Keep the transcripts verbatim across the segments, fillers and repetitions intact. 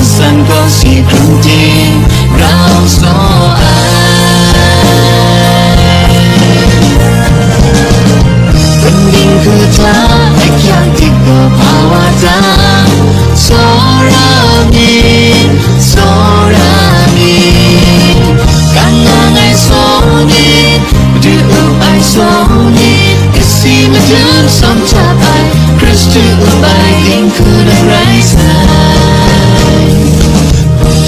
San kaw si hkrung ting rau saw ai. Hpun dinghku hta akyak dik gaw hpa wa ta, tsawra myit, tsawra myit. Kan nang ai saw ni, Madu up ai saw ni, kasi madun sawm hta ai, Hkristu up ai dinghku na rai sai.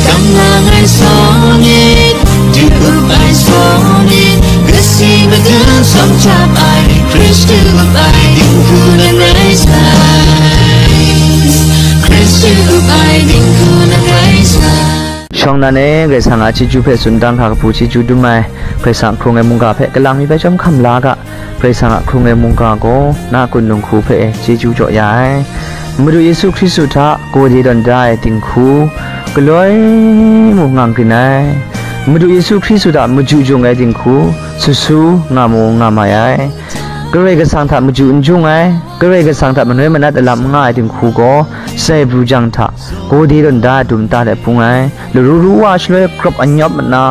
Kam nang ai saw ni, Madu up ai saw ni, kasi madun sawm hta ai, Hkristu up ai dinghku na rai sai. Hkristu up ai dinghku na rai sai. Shawng na e, Karai Kasang a chyeju hpe tsun dang hka kabu chyeju dum ai, Karai Kasang a hkrung ai mungga hpe kalang mi bai chyawm hkam la ga, Karai Kasang a hkrung ai mungga gaw na kunung hku hpe chyeju jaw ya ai. Madu Yesu Hkristu hta gawde dawn da ai dinghku, galoi mung nga grin ai. Madu Yesu Hkristu hta maju jung ai dinghku, susu nga mu nga mai ai. Karai Kasang hta maju n jung ai, Karai Kasang hta manoi manat alam n nga ai dinghku gaw, sai bru jang hta gawde dawn da ai dum ta let bung ai, laru ru wa shaloi grap anyawp mat na,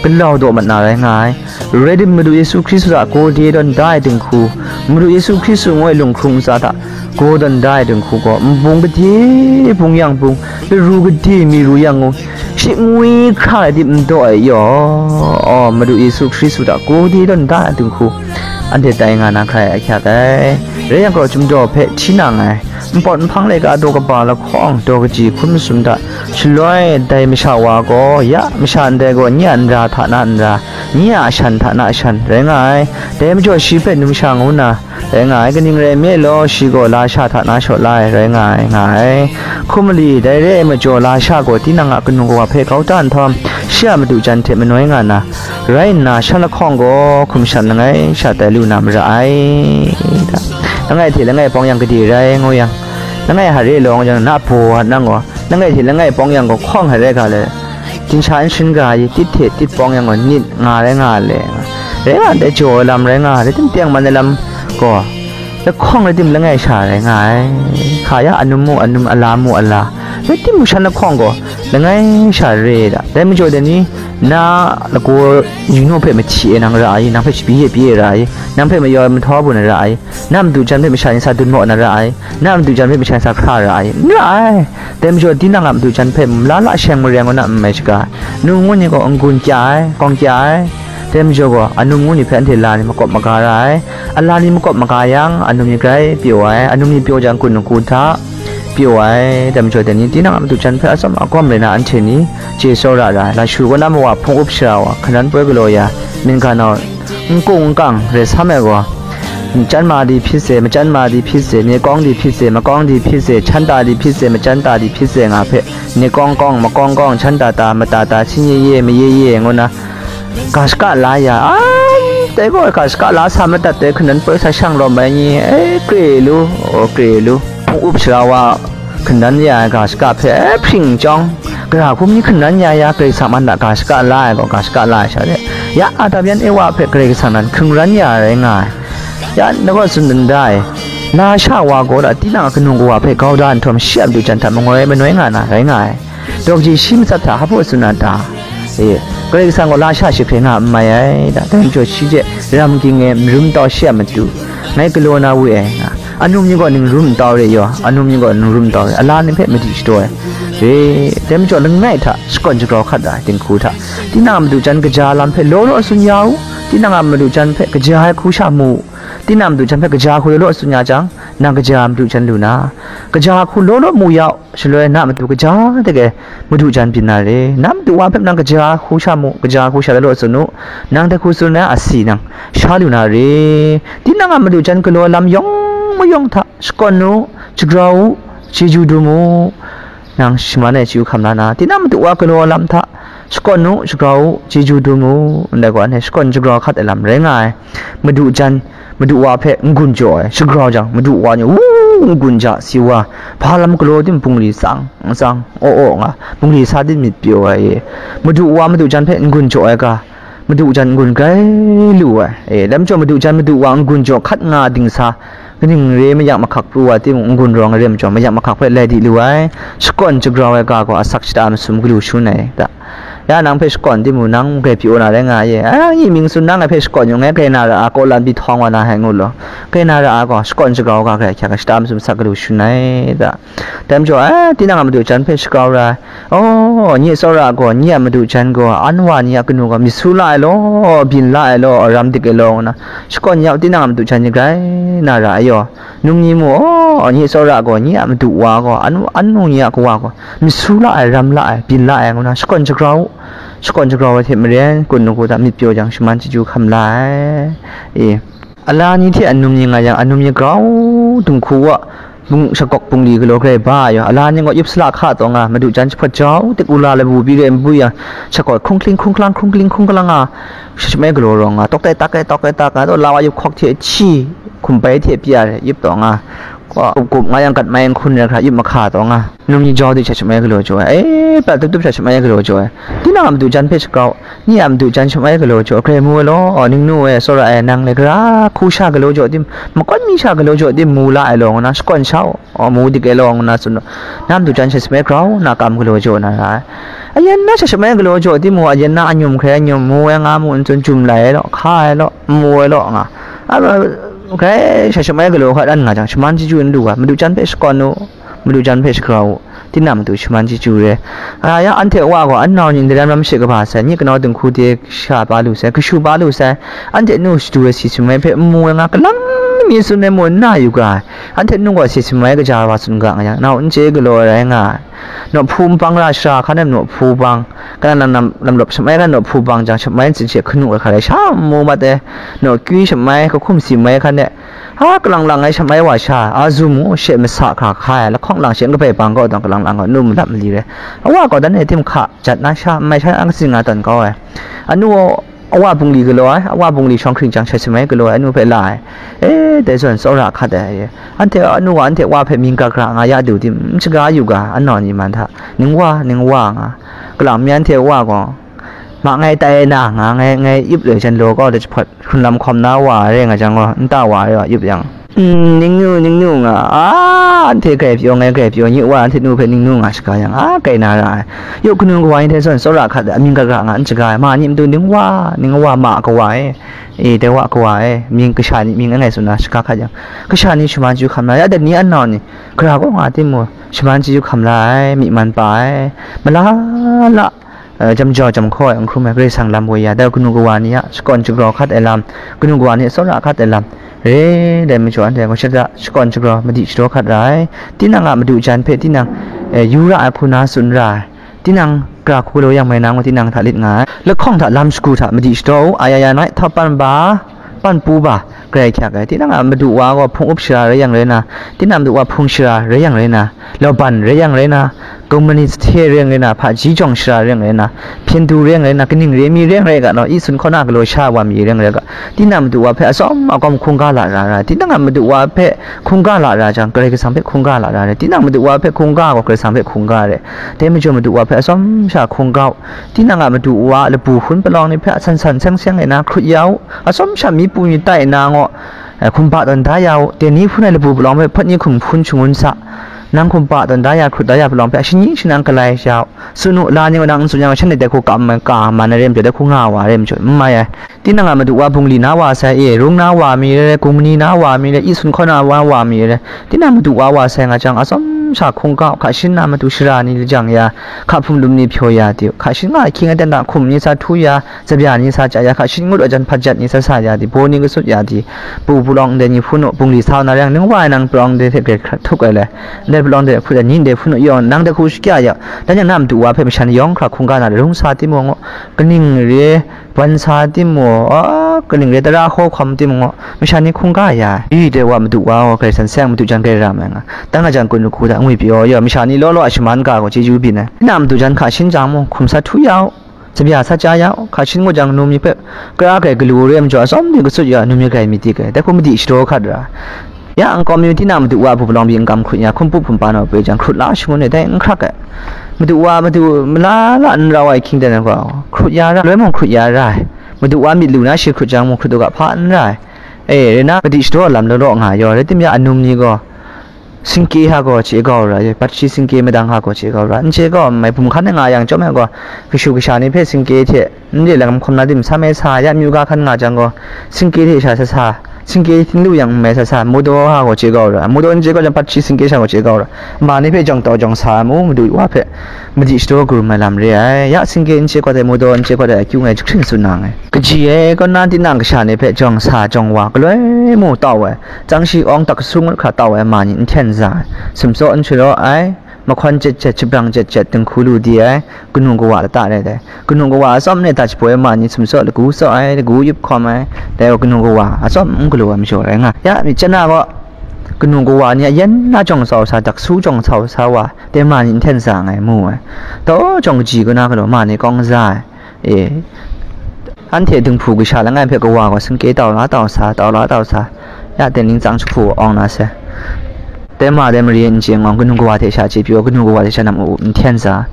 galau daw mat na rai nga ai. Rai tim, Madu Yesu Hkristu hta gawde dawn da ai dinghku, Madu Yesu Hkristu ngu ai lunghkrung ntsa hta gaw dawn da ai dinghku gaw, nbung gade bung yang bung, laru gade mi ru yang ngu, shingwi hkra ai tim n daw ai yaw, aw, Madu Yesu Hkristu hta gawde dawn da ai dinghku, anhte tai nga na hkrai ahkyak ai. Rai yang gaw, chyum daw hpe hti nang ai, npawt nhpang laika daw kaba lahkawng, daw kaji hkun masum hta, shaloi dai masha wa gaw, ya masha ndai gaw nye a nra hta na nra, nye a ashan hta na ashan rai nga ai. Dai majaw shi hpe numsha ngu na rai nga ai, kaning rai nme law, shi gaw lasha hta na shaw la ai rai nga ai, nga ai. Hkum mali dai re ai majaw, lasha gaw tinang a kanu kawa hpe kau da nhtawm, shi a madu jan hte manoi nga na, rai nna, shan lahkawng gaw hkum shan langai sha tai lu na mara ai. Langai hte langai pawng yang gade rai ngu yang, langai hare law ngu yang, na baw nang gaw, langai hte langai pawng yang gaw hkawng hare ga le, ginsha n shin ga ai, tit hte tit pawng yang gaw nit nga rai nga le, rai nga ndai jaw ai lam rai nga, rai tim teng man ai lam gaw, lahkawng rai tim langai sha rai nga ai. Hka ya anum mu anum, ala mu ala, rai tim shan lahkawng gaw langai sha re da. Dai majaw dai ni, na lagaw yunu hpe mahti e nang ra ai, nang hpe shabi e pyi e ra ai, nang hpe mayawng mahtaw bun ai ra ai, na madu jan hpe masha ni sa dun maw na ra ai, na madu jan hpe masha ni sa hkra ra ai, n ra ai. Dai majaw, tinang a madu jan hpe mala la sheng mareng ngu na n mai shaga, nu ngu ni gaw n-gun kya ai, kawng kya ai. Dai majaw gaw, anum ngu ni hpe anhte la ni makawp maga ra ai. Ala ni makawp maga yang, anum ni grai pyaw ai, anum ni pyaw jang, kun hku hta pyaw ai. Dai majaw, dai ni tinang a madu jan hpe atsawm agawm rai na, anhte ni chye tsawra ra ai. Lashu kaw na mawa hpung up shara wa, hkanan poi galaw ya, mingga nau n kung n kang rai sam ai gaw, machyan ma di hpyi se, machyan ma di hpyi se, ni kawng di hpyi se, makawng di hpyi se, chyan ta di hpyi se, machyan ta di hpyi se nga hpe, ni kawng kawng, makawng kawng, chyan ta ta, mata ta, si ye ye, maye ye, ngu na, ga shaka la ya, a, dai gaw ga shaka la sa madat dai, hkanan poi sa shang lawm ai ni, e, kre lu, o, kre lu, hpung up shara wa, hkanan ya ai ga shaka hpe, e, hpring chyawng, gara hkum ni hkanan ya ya, Karai Kasang man a ga shaka la ai gaw, ga shaka la ai sha de, ya Adam yan Ewa hpe Karai Kasang nan hkungran ya rai nga ai. Ya, na gaw tsun dan da ai, lasha wa gaw da, tinang a kanu kawa hpe kau da nhtawm, shi a madu jan hta mangoi manoi nga na rai nga ai. Daw kaji shi matsat hta hpa tsun na ta? E, Karai Kasang gaw lasha shi hpe nga n mai ai, da, dai majaw shi hte ram ging e marum tau shi a matu, ngai galaw na we ai, nga. Anum ni gaw ningrum ntau re yaw, anum ni gaw ningrum ntau re, ala ni hpe madi shadaw ai. Re, dai majaw langai hta shakawn shagrau hkat ra ai dinghku hta, tinang a madu jan kaja lam hpe law law tsun ya u, tinang a madu jan hpe kaja ai hku sha mu u, tinang a madu jan hpe kaja hku law law tsun ya jang, nang kaja madu jan lu na, kaja hku law law mu ya u, shaloi na matu kaja de e madu jan byin na re, na madu wa hpe nang kaja hku sha mu, kaja hku sha law law tsun u, nang dai hku tsun ai a si nang sha lu na re, tinang a madu jan galaw lam yawng mayawng hta, shakawn u, shagrau u, chyeju dum u, nang shaman e chyu hkam la na, tinang madu wa galaw lam hta, shakawn u, shagrau u, chyeju dum u, ndai gaw, anhte shakawn shagrau hkat ai lam rai nga ai. Madu jan, madu wa hpe n-gun jaw ai, shagrau jang, madu wa ni, wu, n-gun ja, si wa, hpa lam galaw tim bungli tsang, tsang, aw aw nga, bungli sa tim myit pyaw ai, madu wa madu jan hpe n-gun jaw ai ga, madu jan n-gun grai lu ai, e, dai majaw madu jan madu wa n-gun jaw hkat nga dingsa, Kaning re mayak mahkak pru wa timung, n-gun rawng ai re majaw, mayak mahkak hpe lai di lu ai, shakawn shagrau ai ga gaw asak shata masum galu shangun ai ta. Ya nang hpe shakawn timung, nang grai pyi na rai nga ye. A, nyi mying tsun nang ngai hpe shakawn yung ai, grai na ra a, kaw lan bi htawng wa na hai ngu law. Grai na ra a gaw, shakawn shagrau ga grai hkyak ai, shata masum asak galu shangun ai ta. Dai majaw, a, tinang a madu jan hpe shagrau ra ai. Oh, nye tsawra gaw, nye a madu jan gaw, an wa ni a kanu gaw, myit su la ai law, byin la ai law, ram dik ai law, ngu na, shakawn yau tinang a madu jan ni grai na ra ai yaw. Num ni mu, oh, nye tsawra gaw, nye a madu wa gaw, an, anu ni a kawa gaw, myit su la ai, ram la ai, byin la ai, ngu na, shakawn shagrau, shakawn shagrau ai hte maren, kun nugu hta myit pyaw jang, shaman chyeju hkam la ai. E. Ala ni hte anum ni nga yang, anum ni grau dinghku wa, bung, shakawk bungli galaw grai ba ai yaw, ala ni gaw yup sala hka taw nga, madu jan jahpawt jau, tik ula labu bi rai nbui yang, shakawk hkrung hkling hkrung hklang, hkrung hkling hkrung hklang nga, sha shamai galaw rawng nga, tawk tai tak ai, tawk ai tak ai, taw la wa yup hkawk hte hti, hkum bai hte pyi ai, yup taw nga, gup gup nga yang, gat mai nhkun rai hkra, yup mahka taw nga, num ni jau di sha shamai galaw jaw ai, e, prat tup tup sha shamai galaw jaw ai, tinang a madu jan hpe shagrau, nye a madu jan shamai galaw jaw, grai mu ai law, ningnu e, tsawra e, nang le, gara hku sha galaw jaw tim, makawt mi sha galaw jaw tim, mu la ai law, ngu na, shakawn sha u, aw, mu dik ai law, ngu na tsun law, na madu jan sha shamai grau na kam galaw jaw na ra ai. Ayen na sha shamai galaw jaw tim mu, ayen na anyum hkrai anyum, mu ai nga mu n tsun, jum lai ai law, hka ai law, mu ai law nga. A, grai sha shamai galaw hkat dan nga jang, shaman chyeju n lu ai, madu jan hpe shakawn u, madu jan hpe shagrau u, tinang madu shaman chyeju re. A, ya anhte wa gaw, an nau ni ndai ram ram she kaba sai, nye kanau dinghku de sha pa lu sai, kashu pa lu sai, anhte nu shadu ai si sumai hpe n mu ai nga, kalang mi tsun ai mu n na yu ga ai, anhte nu gaw si sumai kaja wa tsun ga nga yang, nau n chye galaw ai rai nga ai. Nawhpu npang ra shara hkan e nawhpu bang, kalang lang lam, lam lawp shamai hkan nawhpu bang jang, shamai ntsin she hkanu ai hkra rai sha n mu mat ai, nawhkyu shamai, kahkum si mai hkan e, a, kalang lang ai shamai wa sha, a, zu mu, she masa hkra hkai ai, lahkawng lang she n kabai bang kau dang, kalang lang ai nu malap mali rai, a wa kau dan e tim hka jat na sha, n mai sha, a, katsing nga tawn kau ai, anu a wa bungli galaw ai, a wa bungli shawng hkring jang shai shamai galaw ai, anu hpe la ai, e, dai zawn tsawra hkat ai, anhte anu wa anhte wa hpe mying gara gara nga ya du tim, n shaga yu ga, an nau ni man hta, ning wa, ning wa nga, kalang mi anhte wa gaw, ma ngai tai na nga, ngai, ngai yup le jan law kau de jahpawt, hkrun lam hkawm na wa rai nga jang gaw, nta wa rai wa yup yang, mm, ningnu, ningnu nga, a, anhte grai pyaw, ngai grai pyaw, nye wa anhte nu hpe ningnu nga shaga yang, a, grai na ra ai. Yawk kanu kawa ni hte zawn tsawra hkat ai, amying gara gara nga n shaga ai, ma ni matu ning wa, ning wa, ma kawa e, e, dai wa kawa e, mying kasha ni mying langai tsun na shaga hkat yang, kasha ni shaman chyeju hkam la ai, ya dat ni an nau ni, gara kaw nga timung, shaman chyeju hkam la ai, myi man pa ai, mala la, eh, jam jau jam hkaw ai n hkrum ai, Karai Kasang lam woi ya, dai kanu kawa ni a shakawn shagrau hkat ai lam, kanu kawa ni a tsawra hkat ai lam, re, dai majaw anhte gaw shada shakawn shagrau, madi shadaw hkat ra ai, tinang a madu jan hpe tinang, eh, yu ra ai hku na tsun ra ai, tinang gara hku galaw yang mai na ngu tinang hta lit nga ai, lahkawng hta lam shagu hta madi shadaw u, ayaya nai, htawp pan ba, pan pu ba, grai hkyak ai, tinang a madu wa gaw hpung up shara rai yang rai na, tinang a madu wa hpung shara rai yang rai na, lauban rai yang rai na, communist hte rai yang rai na, hpaji jawng shara rai yang rai na, hpyen du rai yang rai na, kaning re mi rai yang rai ga law, i sun hkaw na galaw sha wa mi rai yang rai ga, tinang a madu wa hpe atsawm agawm hkungga la ra ra, tinang a madu wa hpe hkungga la ra jang, Karai Kasang hpe hkungga la ra re, tinang a madu wa hpe hkungga gaw Karai Kasang hpe hkungga re, dai majaw madu wa hpe atsawm sha hkungga u, tinang a madu wa a labu hpun palawng ni hpe a san san seng seng e na hkrut ya u, atsawm sha mi pu mi tai na ngaw, eh, hkumba tawn da ya u, dai ni hpun ai labu palawng hpe hpawt ni hkum hpun shangun sa, nang hkumba tawn da ya, hkrut da ya palawng hpe shani shanang galai ya u, tsun u, la ni gaw nang n tsun yang, shanhte dai hku kam ai, ka man ai re majaw, dai hku nga wa ai re majaw, n mai ai. Tinang a madu wa bungli na wa sai e, rung na wa mi re, gumni na wa mi re, i sun hkaw na wa, wa mi re, tinang madu wa wa sai nga jang, atsawm sha hkungga u, hka shin na matu shara ni lajang ya, hka hpum lum ni hpyaw ya di u, hka shin nga ahkying aten hta hkum ni sa htu ya, tsabya ni sa chya ya, hka shin ngut wa jan hpat jat ni sa sa ya di, baw ni kasut ya di, pu palawng ndai ni hpun u, bungli sa na rai yang, ning wa ai nang palawng ndai hte grai hkrat htuk ai le, ndai palawng ndai hput ai ni ndai hpun u yaw, nang dai hku shakya ya, dan yang na madu wa hpe masha ni yawng hkra hkungga na le, rung sa timung u, kaning re, wan sa timung, a, kaning re tara hkaw hkawm timung, masha ni hkungga ya ai. I dai wa madu wa gaw Karai Kasang seng madu jan grai ra mai nga. Dang a jan kun lahku hta ngwi pyaw ya, masha ni law law a shaman ga gaw chyeju byin ai. Tinang madu jan hka shin jang mung, hkum sa htu ya u, tsabya sa chya ya u, hka shin ngut jang num mi hpe, kara grai galu re ai majaw, atsawm ni kasut ya, num mi grai myit dik ai, dai hku madi shadaw hkat ra. Ya, nkau mi tinang madu wa bu palawng pyi n kam hkrut ya, hkum pup hkum pa na u poi jang, hkrut la shangun e, dai n hkrak ai. Madu wa, madu mala la n rau ai hkying dan ai gaw, hkrut ya ra, loi mung hkrut ya ra ai. Madu wa myit lu na shi hkrut jang mung, hkrut u ga hpa n ra ai. E, rai na, madi shadaw lam law law nga yaw, rai timya, anum ni gaw, singke ha gaw chye kau ra, bat shi singke madang ha gaw chye kau ra, n chye kau, mai bum hkan nga yang chyawm ai gaw, kashu kasha ni hpe singke hte, n re lam hkawm na tim sa mai sa, ya myu ga hkan nga jang gaw, singke hte sha sa sa, singke htinglu yang n mai sa sa, mudaw ha gaw chye kau ra, mudaw n chye kau jang, bat shi singke sha gaw chye kau ra, ma ni hpe jawng tau jawng sa ai mu, madu wa hpe, madi shadaw karum ai lam re ai, ya singke n chye kau dai, mudaw n chye kau dai, akyu ngai jahkring tsun na nngai. Kaji e, kaw na tinang kasha ni hpe jawng sa jawng wa, galoi mu tau ai, tsang shi awng tak kasu ngut hkra tau ai ma ni n hten za ai, sumtsaw n sharaw ai, mahkawn chet chet, shabrang chet chet, dinghku lu di ai, kanu kawa lata rai dai. Kanu kawa atsawm e dat shaboi ai ma ni sumtsaw lagu tsaw ai, lagu yup hkawm ai, dai gaw kanu kawa atsawm n galaw ai majaw rai nga. Ya, myit chyan na gaw, kanu kawa ni a yan na jawng tsau sa, daksu jawng tsau sa wa, dai ma ni n hten za nngai mu ai. Taw jawng kaji kaw na galaw ma ni kawng za ai. E, anhte dinghpu kasha langai hpe kawa gaw singke tau la tau sa, tau la tau sa, ya teng ning tsang jahku awng na se. Dai ma dai mare n chye ngawng, kanu kawa hte sha chye pyaw, kanu kawa hte sha nam u u n hten sa.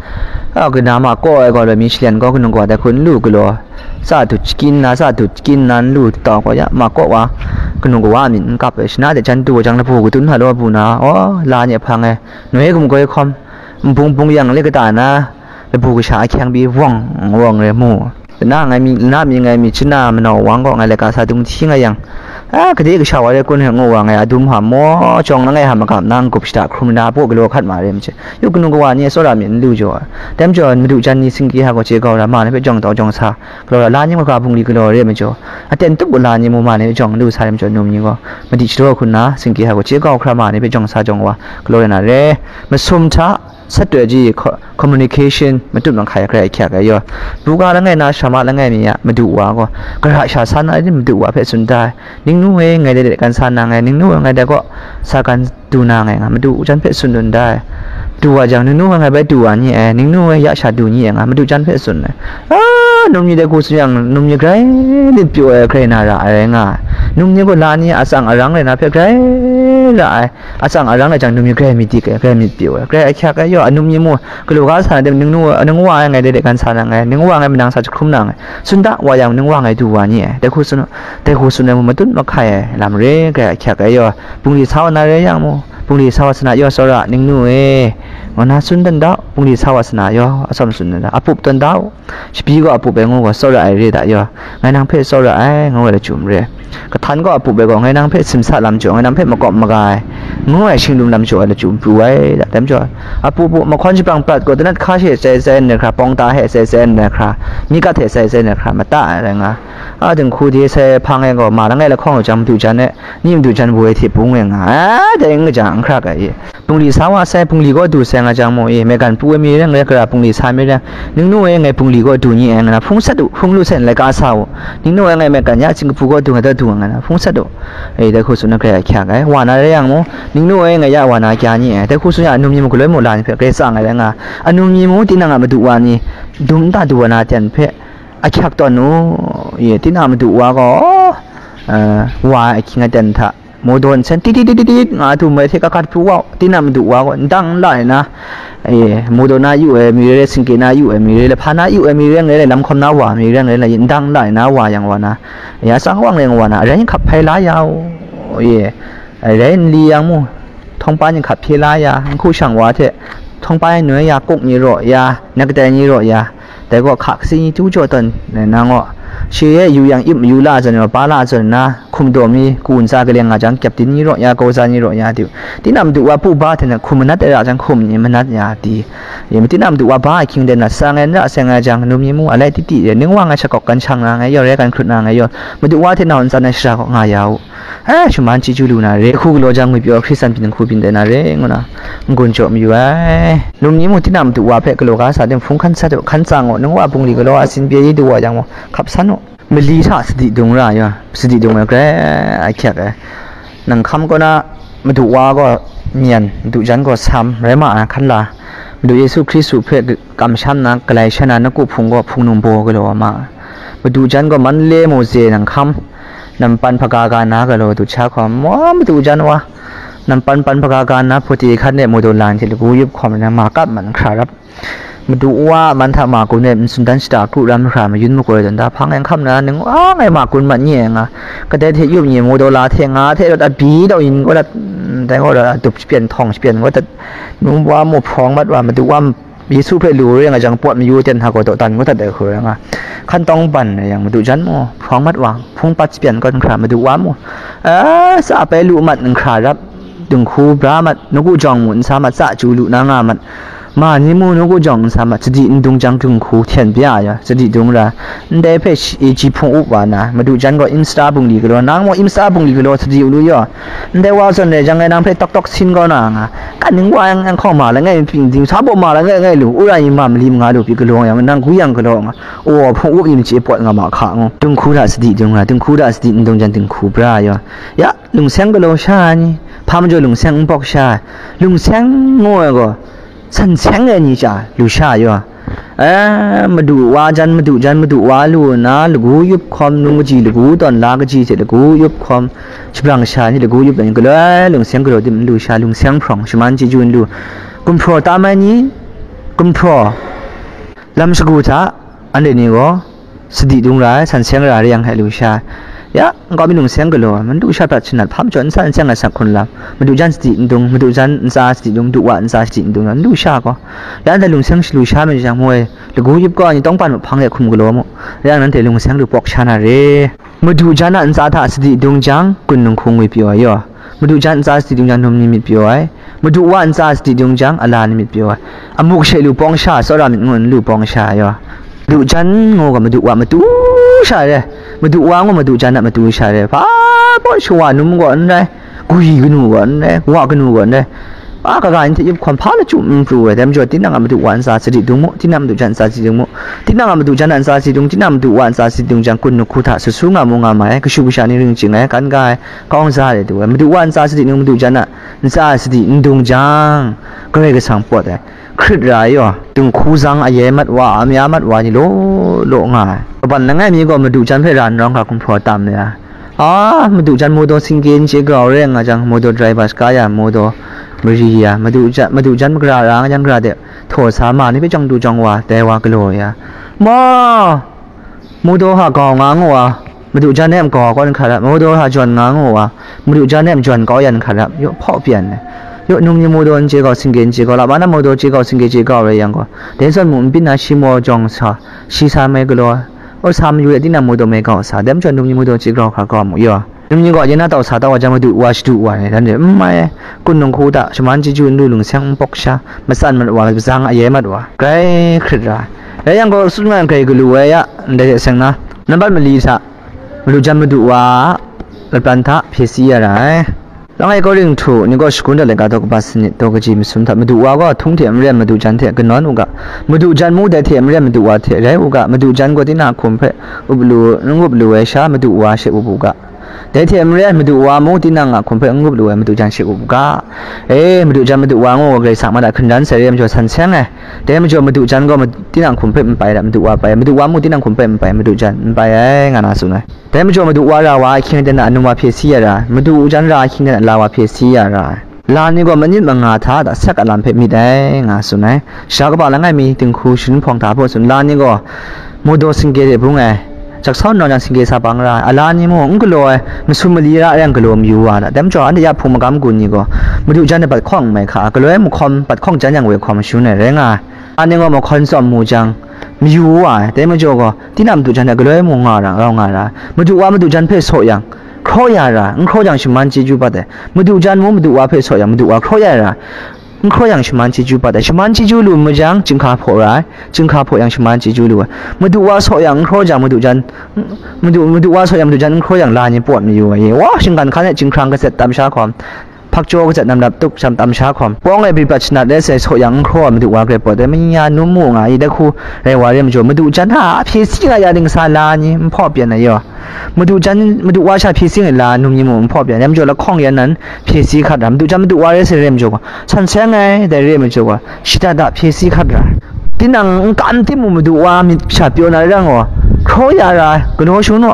A, kanu ma kaw ai gaw, loi mi shalen gaw, kanu kawa dai hku n lu galaw, tsa dut shakin na, tsa dut shakin na n lu tau gaw, ya ma kaw wa, kanu kawa a myit n kap ai, shana de jan du wa jang, labu kadun hta law bu na, aw, la ni ahpang e, noi gumgoi hkawm, nbung bung yang le kata na, labu kasha ahkyang pyi wawng wawng re mu. Lana ngai mi, lana mi ngai mi chana manau wang gaw ngai laika sa dung hti nga yang, a, kade kasha wa re kun he ngu wa ngai adum hta maw, jawng langai hta magam na n-gup shada hkrum na, paw galaw hkat ma re mache. Yu kanu kawa ni tsawra myit n lu jaw ai. Dai majaw madu jan ni singke hta gaw chye kau ra, ma ni hpe jawng tau jawng sa, galaw ra, la ni maka bungli galaw re majaw, aten tup u la ni mu ma ni hpe jawng n lu sa re majaw, num ni gaw madi shadaw hkun na, singke hta gaw chye kau hkra ma ni hpe jawng sa jawng wa, galaw re na re. Masum hta, sat doi ji, co-, communication, matut mahkai grai ahkyak ai yaw. Buga langai na, sharama langai mi a madu wa gaw, gara sha san ai ni madu wa hpe tsun da ai. Ningnu e, ngai dai de kan sa na nngai, ningnu e, ngai dai kaw sa kan du na nngai nga, madu jan hpe tsun dun da ai. Du wa jang, ningnu e, ngai bai du wa ni ai, ningnu e, ya sha du ni ai nga, madu jan hpe tsun ai. A, num ni dai hku tsun yang, num ni grai myit pyaw ai, grai na ra ai rai nga ai. Num ni gaw la ni a atsang arang rai na hpe grai ra ai. Atsang arang rai jang, num ni grai myit dik ai, grai myit pyaw ai, grai ahkyak ai yaw, anum ni mu, galaw ga sa na de, ningnu, ningwa ai ngai de de kan sa na nngai, ningwa ngai manang sa jahkrum na nngai, tsun da wa yang, ningwa ngai du wa ni ai, dai hku tsun, dai hku tsun ai mu matut mahkai ai lam re, grai ahkyak ai yaw, bungli sa wa na rai yang mu, bungli sa wa sa na yaw, tsawra, ningnu e, ngu na tsun dan da, bungli sa wa sa na yaw, atsawm tsun dan da, apup dan da u. Shabi gaw apup ai ngu gaw tsawra ai re da yaw, ngai nang hpe tsawra ai, ngu ai lachyum re. Kahtan gaw apup ai gaw, ngai nang hpe simsa lam jaw, ngai nang hpe makawp maga ai, ngu ai shinglum lam jaw ai lachyum pru ai da, dai majaw, apup u, mahkawn shabrang prat gaw, danat hka she tsai tsai n rai hkra, pawng ta he tsai tsai n rai hkra, myikat he tsai tsai n rai hkra, mata ai rai nga. A dinghku de sai hpang e gaw, ma langai lahkawng lu jang madu jan e, ni madu jan woi hte bung e nga ai, dai n kaja n hkra ga i. Bungli sa wa sai, bungli kaw du sai nga jang mu i, maigan pu ai mi reng rai, gara bungli sa mi reng, ningnu e ngai bungli kaw du ni e nga na, hpung sat u, hpung lu sai n laika sa u, ningnu e ngai maigan ya Singkapu kaw du nga da du nga na, hpung sat u, e, dai hku tsun na grai ahkyak ai, wa na rai yang mu, ningnu e ngai ya wa na kya ni e, dai hku tsun ya anum ni mu galoi mu la ni hpe grai tsang ai rai nga, anum ni mu tinang a madu wa ni, dum nta du wa na ten hpe, ahkyak tawn u, ye, tinang a madu wa gaw, eh, wa ahkying aten hta, Mawdaw nsen tit tit tit tit nga tu mai hte kakat pru wa u, tinang madu wa gaw, ndang n la ai na, e, mawdaw na yu ai mi re, singke na yu ai mi re, lahpa na yu ai mi re, ngai lam hkawm na wa mi re, ngai la, ndang n la ai na, wa yang wa na, ya tsang wang rai wa na, arai n hkap hpai la ya u, e, arai n li yang mu, htawngpa ni hkap hpye la ya, n hku shang wa hte, htawngpa ni noi ya, kuk ni raw ya, nak kadai ni raw ya, dai gaw hka kasi ni tu jaw tawn, nang gaw, shi e yu yang ip mayu la zawn, pa la zawn na, hkum daw mi, ku ntsa kaleng nga jang, kyepdin ni raw ya, kawza ni raw ya, di, tinang madu wa pu ba hte na hkum manat ai ra jang, hkum ni manat ya, di, ye, tinang madu wa ba ahkying de na, sang ai n ra, seng ai jang, num mi mu, alai titi de, ning wa ngai shakawk kan shang na ngai yaw, rai kan hkrut na ngai yaw, madu wa hte nau ntsan ai shara kaw nga ya u. Eh, shaman chyeju lu na re, hku galaw jang ngwi pyaw Hkristan byin hku byin de na re, ngu na, n-gun jaw mayu ai. Num ni mu tinang madu wa hpe galaw ga sa tim hpung hkan sat u, hkan tsang u, ning wa bungli galaw a sin pye i du wa yang mu, hkap san u. Mali hta sadi dung ra ya, sadi dung ai grai ahkyak ai. Nang hkam kaw na madu wa gaw myen, madu jan gaw sam, rai ma ai hkan la. Madu Yesu Hkristu hpe kamsham na, galai sha na, nawku hpung gaw hpung num baw galaw ma ai. Madu jan gaw Manle mu ze nang hkam, nampan hpaga ga na galaw du sha hkawm, wa madu jan wa, nampan pan hpaga ga na hpawte hkan de mawdaw lan hte lagu yup hkawm na ma kap man hkra rap. Madu wa a man hta ma gun e n tsun dan shada kru ram hkra mayun magoi dan da hpang e n hkam na, ning wa ngai ma gun mat nye ai nga, kadai hte yup nye, modaw la hte nga hte rawt a bi daw yin kau dat, mm, dai gaw rawt a dup shapyan, htawng shapyan kau dat, nu wa mu hprawng mat wa, Madu wa Yesu hpe lu re nga jang, pawt mayu ten hta gaw daw dan kau dat ai hku rai nga, hkan tawng ban rai yang, Madu jan mu hprawng mat wa, hpung pat shapyan kau n hkra, Madu wa mu, a, sa pai lu mat n hkra rap, dinghku bra mat, nawku jawng mu n sa mat, sa chyu lu na nga mat, ma ni mu nawku jawng n sa mat, sadi n dung jang dinghku hten bya ya, sadi dung ra, ndai hpe shi, ji hpung up wa na, Madu jan gaw imsa bungli galaw, nang mu imsa bungli galaw sadi u lu yaw, ndai wa zawn re jang ngai nang hpe tok tok sin kau na nga, kan ning wa yang, yang hkawng ma langai pyi ding, sa baw ma langai ngai lu, u ra yin ma mali manga lu pyi galaw yang, nang gwi yang galaw nga, o, hpung up yin chye pawt nga ma hka ngu, dinghku hta sadi dung ra, dinghku hta sadi n dung jan dinghku bra yaw, ya, lungseng galaw sha ai ni, hpa majaw lungseng n bawk sha ai, lungseng ngu ai gaw, san seng ai ni cha lu sha yaw. E, Madu wa jan, Madu jan, Madu wa lu nna, lagu yup hkawm, nung kaji lagu tawn la kaji hte lagu yup hkawm, shabrang sha ai ni lagu yup ai ni galoi lungseng galaw dim n lu sha, lungseng hprawng, shaman chyeju n lu, gumhpraw tam ai ni, gumhpraw, lam shagu hta, anhte ni gaw, sadi dung ra ai, san seng ra re yang hte lu sha, ya, nkau mi lungseng galaw, Madu sha prat shanat, hpa majaw n sa n seng ai sak hkun lam, Madu jan sadi n dung, Madu jan ntsa sadi dung, Madu wa ntsa sadi n dung, n lu sha gaw, ya, ndai lungseng shalu sha myit jang, moi, lagu yup kau ai ni tawngpan mahpang de hkum galaw mu, ya, nanhte lungseng lu pawk sha na re. Madu jan a ntsa hta sadi dung jang, kun dinghku ngwi pyaw ai yaw, Madu jan ntsa sadi dung jang, num ni myit pyaw ai, Madu wa ntsa sadi dung jang, ala ni myit pyaw ai, amuk she lu pawng sha, tsawra myit ngu n lu pawng sha ai yaw. Madu jan ngu ga Madu wa matu sha re, Madu wa ngu Madu jan a matu sha re, hpa baw shawa num gaw n rai, gwi kanu gaw n rai, wa kanu gaw n rai, a kaga ni hte yup hkawm hpa lachyum n pru ai, dai majaw tinang a Madu wa ntsa sadi dung mu, tinang a Madu jan ntsa sadi dung mu, tinang a Madu jan a ntsa sadi dung, tinang a Madu wa ntsa sadi dung jang, kun dinghku hta sut su nga mu nga ma ai, kashu kasha ni ring ching ai, kan ga ai, kau n za ai du ai, Madu wa ntsa sadi dung, Madu jan a ntsa sadi n dung jang, Karai Kasang pawt ai, hkrit ra ai yaw, dinghku zang aye mat wa, amya mat wa ni law law nga ai. Kaban langai mi gaw Madu jan hpe ra n rawng hkra gumhpraw tam ya. A, Madu jan motor singke n chye grau re nga jang, motor driver shaka ya, motor mari ya, Madu jan, Madu jan magara ra nga jang, gara de htaw sa, ma ni hpe jawng du jawng wa, dai wa galaw ya. Ma, motor hta gau nga ngu wa, Madu jan e gau kau n hkra rap, motor hta jawn nga ngu wa, Madu jan e jawn kau yan hkra rap, yaw hpaw pyan ai. Yaw num ni motor n chye gau, singke n chye gau, lama na motor chye gau, singke chye gau rai yang gaw, dai zawn mu n byin na, shi maw jawng sa, shi sa mai galaw, aw sa mayu e, tinang motor mai gau sa, dai majaw num ni motor chye grau hkra grau mu yaw. Num ni gaw, yin na tau sa tau wa jang, Madu wa shadu wa ai, dan de, n mai ai, kun dinghku hta, shaman chyeju n lu, lungseng n bawk sha, matsan mat wa, mazang aye mat wa, grai hkrit ra ai. Rai yang gaw, tsun nga ai grai galu ai ya, ndai hte seng na, nambat mali hta, Madu jan Madu wa a lapran hta hpye si ya ra ai. Langai Korinhtu ni gaw shagun dat laika daw kaba sanit daw kaji masum hta, Madu wa gaw htung hte maren Madu jan hte kanawn u ga, Madu jan mu dai hte maren Madu wa hte rai u ga, Madu jan gaw tinang a hkum hpe up lu, n up lu ai sha, Madu wa she up u ga. Dai hte maren Madu wa mu tinang a hkum hpe n up lu ai Madu jan she up u ga. E, Madu jan Madu wa ngu Karai Kasang ma da hkinran sai re majaw san seng ai. Dai majaw Madu jan gaw ma-, tinang hkum hpe n pai ai, Madu wa pai, Madu wa mu tinang hkum hpe n pai, Madu jan n pai ai, nga na tsun ai. Dai majaw Madu wa ra wa ahkying ten a anum wa hpye si ya ra ai, Madu jan ra ahkying ten a la wa hpye si ya ra ai. La ni gaw manit manga hta da sak a lam hpe myit ai, nga tsun ai. Sha kaba langai mi dinghku sharin hpawng hta hpaw tsun, la ni gaw motor singke de bung ai, jak sau nau jang singke sa bang ra ai, a la ni mung n galaw ai, masum mali ra ai yang galaw mayu wa na. Dai majaw, anhte ya hpung magam gun ni gaw, Madu jan ai bat hkawng n mai hka, galoi mahkawm bat hkawng jan yang woi hkawm mashun ai rai nga ai. A ni gaw mahkawn tsawm mu jang, mayu wa ai, dai majaw gaw, tinang Madu jan hte galoi mu nga ra, rau nga ra ai. Madu wa Madu jan hpe saw yang, hkraw ya ra ai, n hkraw jang shaman chyeju bat ai. Madu jan mu Madu wa hpe saw yang, Madu wa hkraw ya ra ai, n hkraw yang shaman chyeju bat ai. Shaman chyeju lu mu jang, chyinghka hpaw ra ai, chyinghka hpaw yang shaman chyeju lu ai. Madu wa saw yang, n hkraw jang, Madu jan, Madu, Madu wa saw yang, Madu jan n hkraw yang, la ni pawt mayu ai. Wa, shinggan hkan e chyinghkrang kazet tam sha hkawm, hpakchyaw kazat nam lap tuk sham tam sha hkawm, pawng e bri bat shanat le sai saw yang n hkraw ai Madu wa grai pawt ai, manya num mu nga i, dai hku rai wa re majaw, Madu jan hta hpye si nga ya ding sa la ni n hpaw pyan ai yaw. Madu jan, Madu wa sha hpye si nga la num ni mu n hpaw pyan ai, majaw lahkawng yan nan hpye si hkat ra, Madu jan Madu wa re sai re majaw gaw, san seng ai, dai re majaw gaw, shada da hpye si hkat ra. Tinang n kam tim mu Madu wa myit sha pyaw na re rang gaw, Hkraw ya ra ai, galaw shangun u.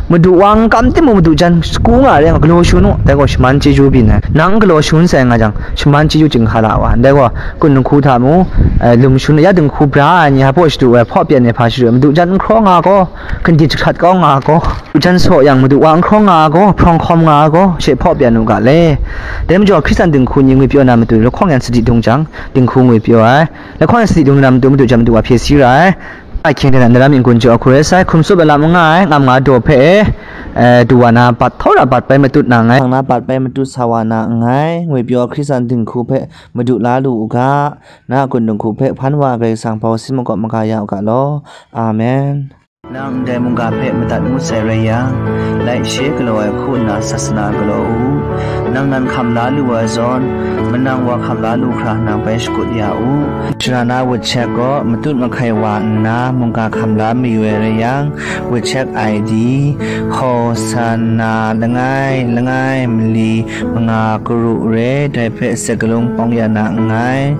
Madu wa n kam timung, madu jan sagu nga ai rai nga, galaw shangun u. Dai gaw shaman chyeju byin ai. Nang galaw shangun sai nga jang, shaman chyeju chyinghka la wa. Dai gaw, kun dinghku hta mung, eh, lum shangun, ya dinghku bra ai ni, hpa shadu ai, hpaw pyan ai hpa shadu ai, madu jan n hkraw nga gaw, kandit jahkrat kau nga gaw, madu jan saw yang, madu wa n hkraw nga gaw, hprawng hkawm nga gaw, she hpaw pyan u ga le. Dai majaw, Hkristan dinghku ni ngwi pyaw na matu, lahkawng yan sadi dung jang, dinghku ngwi pyaw ai. Lahkawng yan sadi dung na matu, madu jan madu wa hpye si ra ai. Ahkying hte na, na lam n-gun jaw ahku rai sai, hkum tsup ai lam n nga ai, ngam nga daw hpe, eh, du wa na bat, htawra bat bai matut na nngai, na bat bai matut sa wa na nngai, ngwi pyaw Hkristan dinghku hpe madu la lu u ga, na a kun dinghku hpe hpan wa ai Karai Kasang hpau sin makawp maga ya u ga law. Amen. Nang ndai mungga hpe madat ngut sai rai yang, laishe galaw ai hku nna sasana galaw u. Nang nan hkam la lu ai zawn, manang wa hkam la lu hkra nang bai shakut ya u. Shara na wut shek gaw matut mahkai wa nna mungga hkam la mayu ai rai yang, wut shek I D, Hosanna langai langai mali manga karu re, dai hpe sakalung pawng ya na nngai.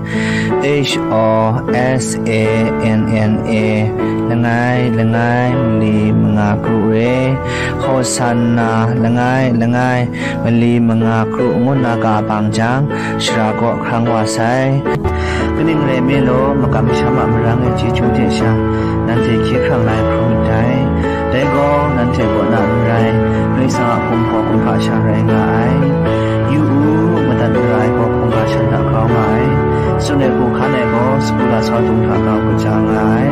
H O S A N N A, langai langai mali manga karu re, Hosanna langai langai mali manga karu ngu nna ka bang jang, shara kaw hkrang wa sai. Kaning rai nme law, makam masham a marang e chyeju hte sha, nanhte hkye hkrang la ai hkrum myit dai. Dai gaw, nanhte kaw na n rai, Karai Kasang a hpung hpaw hkungga sha rai nga ai. Yu u, madat mara ai gaw hkungga shan hta grau nga ai. Tsun ai hku hkan ai gaw, sagu lasau dung hta grau kaja nga ai.